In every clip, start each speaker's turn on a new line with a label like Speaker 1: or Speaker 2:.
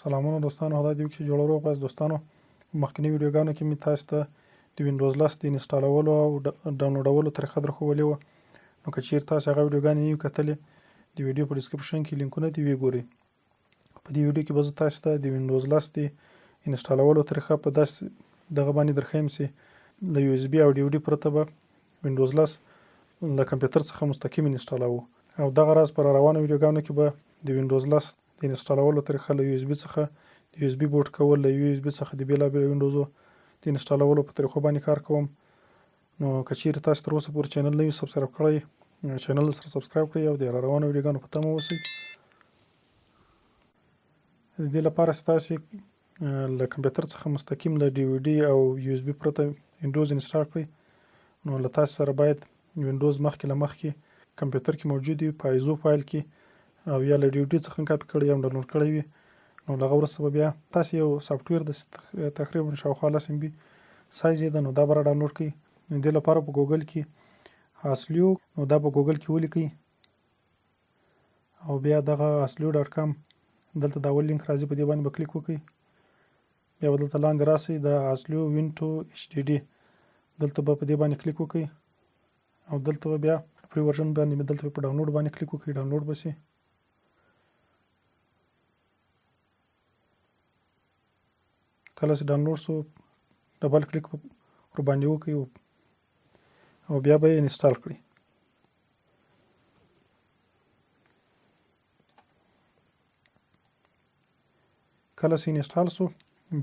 Speaker 1: سلامونه دوستانو، خدای دې وکړي چې جوړ روغ واست. دوستانو، په مخکني ویډیوګانو کې مې تاسو ته د وینډوز 10 د انسټالولو او ډاونلوډولو طریقه درښولې وه. نو که چیرې تاسو هغه ویډیوګانې نه وي کتلې، د ویډیو په ډیسکرپشن کې لینکونه دي، ویې ګورئ. په دې ویډیو کې به زه تاسو ته د وینډوز 10 د انسټالولو طریقه په داسې دغه باندې درښیم چې له یو اس بي او ډي وي ډي پرته به وینډوز 10 له کمپیوټر څخه مستقیم انسټالوو، او دغه راز په روانو ویډیوګانو کې به د وینډوز 10 د انسټالولو طریقه، له یو اس بي څخه د یو اس بي بوټ کول، له یو اس بي څخه د بیلابیلو وینډوزو د انسټالولو په طریقو باندې کار کوم. نو که چیرې تاسو تر اوسه پورې چینل نه وي سبسکرایب کړی، چینل سره سبسکرایب کړئ او د روانو ویډیوګانو په تمه اوسئ. د دې لپاره چې تاسو له کمپیوټر څخه مستقیم له ډي وي ډي او یو اس بي پرته وینډوز انسټال کړئ، نو له تاسو سره باید وینډوز مخکې له مخکې کمپیوټر کې موجود وي، په آیزو فایل کې، او یا له ډي وي ډي څخه کاپي کړی یا ډاونلوډ کړی وي. نو له هغه وروسته به بیا تاسو یو سافټویر د تقریبا شاوخوا 10 ام بي سایز یې ده، نو دا به را ډاونلوډ کړئ. د دې لپاره په ګوګل کې اسلیو، نو دا په ګوګل کې ولیکئ او بیا دغه اسلیو ډاټ کام، دلته دا اول لینک راځي، په دې باندې به کلیک وکړئ. بیا به دلته لاندې راسئ، د اسلیو وین ټو ایچ ډي ډي، دلته به په دې باندې کلیک وکړئ او دلته به بیا فری ورژن باندې، دلته په ډاونلوډ باندې کلیک وکړئ، ډاونلوډ به شي. کله چې ډاونلوډ شو، ډبل کلیک ور باندې وکړئ او بیا به یې انسټال کړئ. کله چې انسټال شو،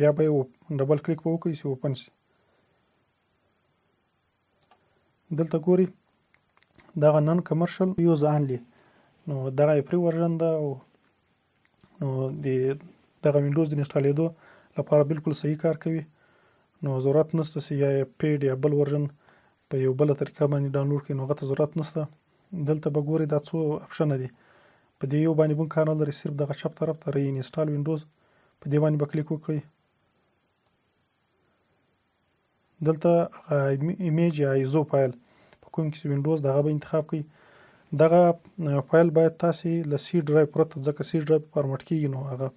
Speaker 1: بیا به یې ډبل کلیک به وکړئ چې اوپن شي. دلته ګوري، دغه نن کمرشل یوز انلی، نو دغه یې فری ورژن ده او نو د دغه وینډوز د انسټالېدو لپاره بالکل صحیح کار کوي. نو ضرورت نشته چې یا یې پیډ یا بل ورژن په یو بله طریقه باندې ډاونلوډ کړئ، نو هغه ته ضرورت نشته. دلته به ګورئ، دا څو اپشنه دي، په دې یو باندې موږ کار نه لري. صرف دغه چپ طرف ته ری انسټال وینډوز، په دې باندې به کلیک وکړئ. دلته ایمیج یا ایزو فایل په کوم کې وینډوز دغه به انتخاب کړئ. دغه فایل باید تاسو له سی ډرایو پرته، ځکه سی ډرایو فارمټ کیږي نو هغه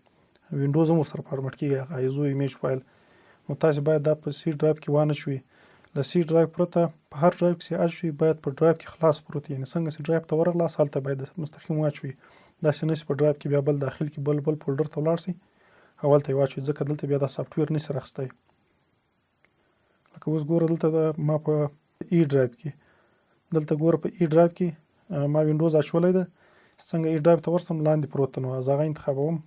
Speaker 1: وینډوز هم ورسره فارمټ کیږي، هغه ایزو ایمیج فایل. نو تاسو باید دا په سی ډرایو کې وانه شوي، له سی ډرایو پرته په هر ډرایو کې اچوي. باید په ډرایو کې خلاص پروت، یعنی څنګه چې ډرایو ته ورغلاست، هلته باید مستقیم واچوي. داسې نه چې په ډرایو کې بیا بل داخل کې بل بل فولډر ته ولاړ شي او هلته یې واچوي، ځکه دلته بیا دا سافټویر نشي راخستی. لکه اوس ګوره، دلته دا ما په ای ډرایو کې، دلته ګوره، په ای ډرایو کې ما وینډوز اچولی ده. څنګه ای ډرایو ته ورسم، لاندې پروت، نو زه هغه انتخابوم.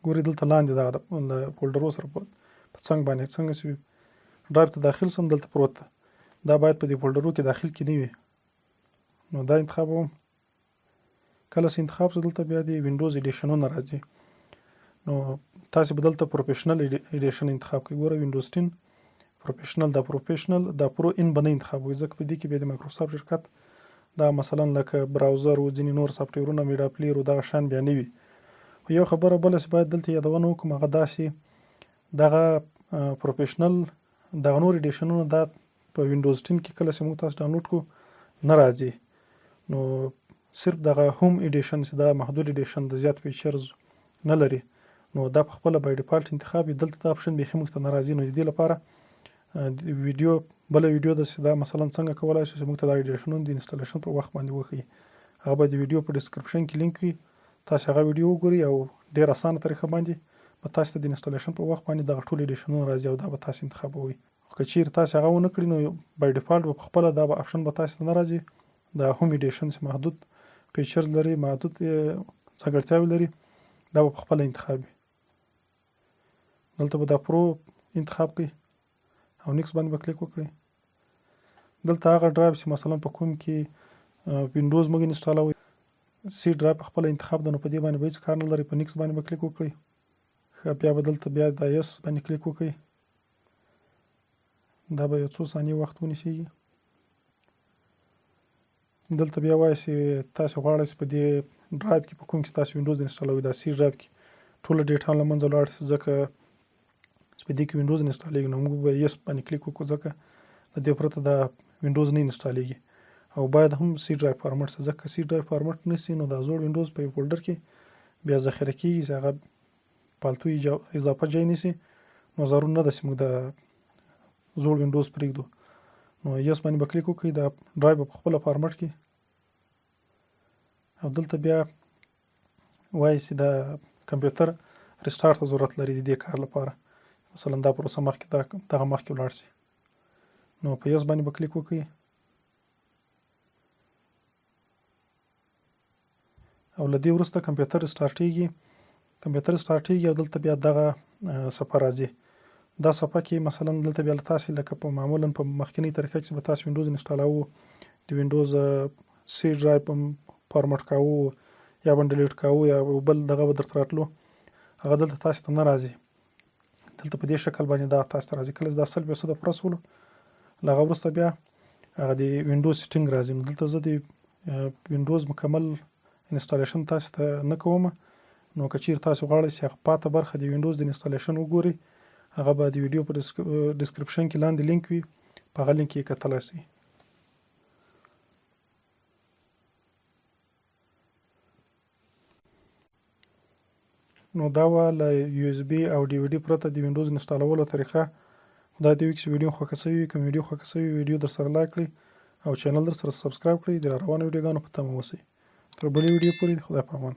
Speaker 1: ګوري، دلته لاندې دغه له فولډرو سره په څنګ باندې، څنګه چې ډرایو ته داخل سم، دلته پروت ده. دا باید په دې فولډرو کې داخل کې نه وي، نو دا انتخابوم. کله چې انتخاب شو، دلته بیا د وینډوز ایډیشنونه راځي، نو تاسو به دلته پروفیشنل ایډیشن انتخاب کړئ. ګوره، وینډوز 10 پروفیشنل، دا پروفیشنل، دا پرو ان به نه انتخابوي، ځکه په دې کې بیا د مایکروسافټ شرکت دا مثلا لکه براوزر او ځینې نور سافټویرونه، میډیا پلیر او دغه شان بیا نه وي. خو یو خبره بله چې باید دلته یادونه وکړم، هغه داسې دغه پروفیشنل، دغه نور ایډیشنونه دا په وینډوز 10 کې کله چې موږ تاسو ډاونلوډ کو، نه راځي. نو صرف دغه هوم ایډیشن چې دا محدود ایډیشن د زیات فیچرز نه لري، نو دا په خپله بای ډیفالت انتخاب وي. دلته دا اپشن بیخي موږ ته نه راځي. نو د دې لپاره ویډیو بله ویډیو ده چې دا مثلا څنګه کولای شو چې موږ ته دا ایډیشنونه د انسټالیشن پر وخت باندې وښيي. هغه به د ویډیو په ډیسکرپشن کې لینک وي، تاسو هغه ویډیو وګورئ او ډیر اسانه طریقه باندې به تاسو ته د انسټالیشن پر وخت باندې دغه ټول ایډیشنونه راځي او دا به تاسو انتخابوئ. خو که چیرې تاسو هغه ونه کړئ، نو بای ډیفالت به په خپله دا به اپشن به تاسو ته نه راځي. دا هوم ایډیشن چې محدود فیچرز لري، محدود ځانګړتیاوې لري، دا به په خپله انتخاب وي. دلته به دا پرو انتخاب کړئ او نیکس باندې به کلیک وکړئ. دلته هغه ډرایو چې مثلا په کوم کې وینډوز موږ انسټالوي، سی ډرایو په خپله انتخاب ده، نو په دې باندې به هیڅ کار نه لري، په نیکس باندې به کلیک وکړئ. ښه، بیا به دلته بیا د یس باندې کلیک وکړئ. دا به یو څو ثانیې وخت ونیسیږي. دلته بیا وایي چې تاسو غواړئ چې په دې ډرایو کې په کوم کې تاسو وینډوز انسټالوئ، دا سی ډرایو کې ټوله ډیټا له منځه لاړ شي، ځکه چې په دې کې وینډوز انسټالېږي. نو موږ به یس باندې کلیک وکړو، ځکه له دې پرته دا وینډوز نه انسټالېږي او باید هم سی ډرایو فارمټ شي، ځکه سی ډرایو فارمټ نه شي، نو دا زوړ وینډوز په یو فولډر کې بیا ذخیره کیږي چې هغه پالتو اضافه جای نیسي، نو ضرور نه ده چې موږ د زوړ وینډوز پرېږدو. نو yes باندې به کلیک وکړئ، دا ډرایو به په خپله فارمټ کړي او دلته بیا وایي چې دا کمپیوټر ریسټارټ ته ضرورت لري د دې کار لپاره. مثلا دا پروسه مخکې دغه مخکې ولاړ شي، نو په yes باندې به کلیک وکړئ او له دې وروسته کمپیوټر سټارټیږي. کمپیوټر سټارټیږي او دلته بیا دغه صفحه راځي. دا صفحه کې مثلا دلته بیا تاسو لکه په معمولا په مخکنۍ طریقه کې به تاسو وینډوز انسټالاوو، د وینډوز سی ډرایو په فارمټ کاوه یا به ډیلیټ کاوه یا بل دغه به درته راتلو، هغه دلته تاسو ته نه راځي. دلته په دې شکل باندې دا تاسو ته راځي. کله چې دا 100% پوره شولو، له هغه وروسته بیا هغه د وینډوز setting راځي. نو دلته زه د وینډوز مکمل installation تاسو ته نه کوم، نو که چیرې تاسو غواړئ چې هغه پاته برخه د وینډوز د installation وګورئ، هغه به د ویډیو په description کې لاندې لینک وي، په هغه لینک کې کتلی شئ. نو دا وه له یو اس بي او ډي وي ډي پرته د وینډوز انسټالولو طریقه. خدای دې وکړي چې ویډیو خوښه شوې وي. که ویډیو خوښه شوې وي، ویډیو درسره لایک کړئ او چینل درسره subscribe کړئ. د را روانو ویډیوګانو په تمه اوسئ. تر بلې ویډیو پورې خدای په امان.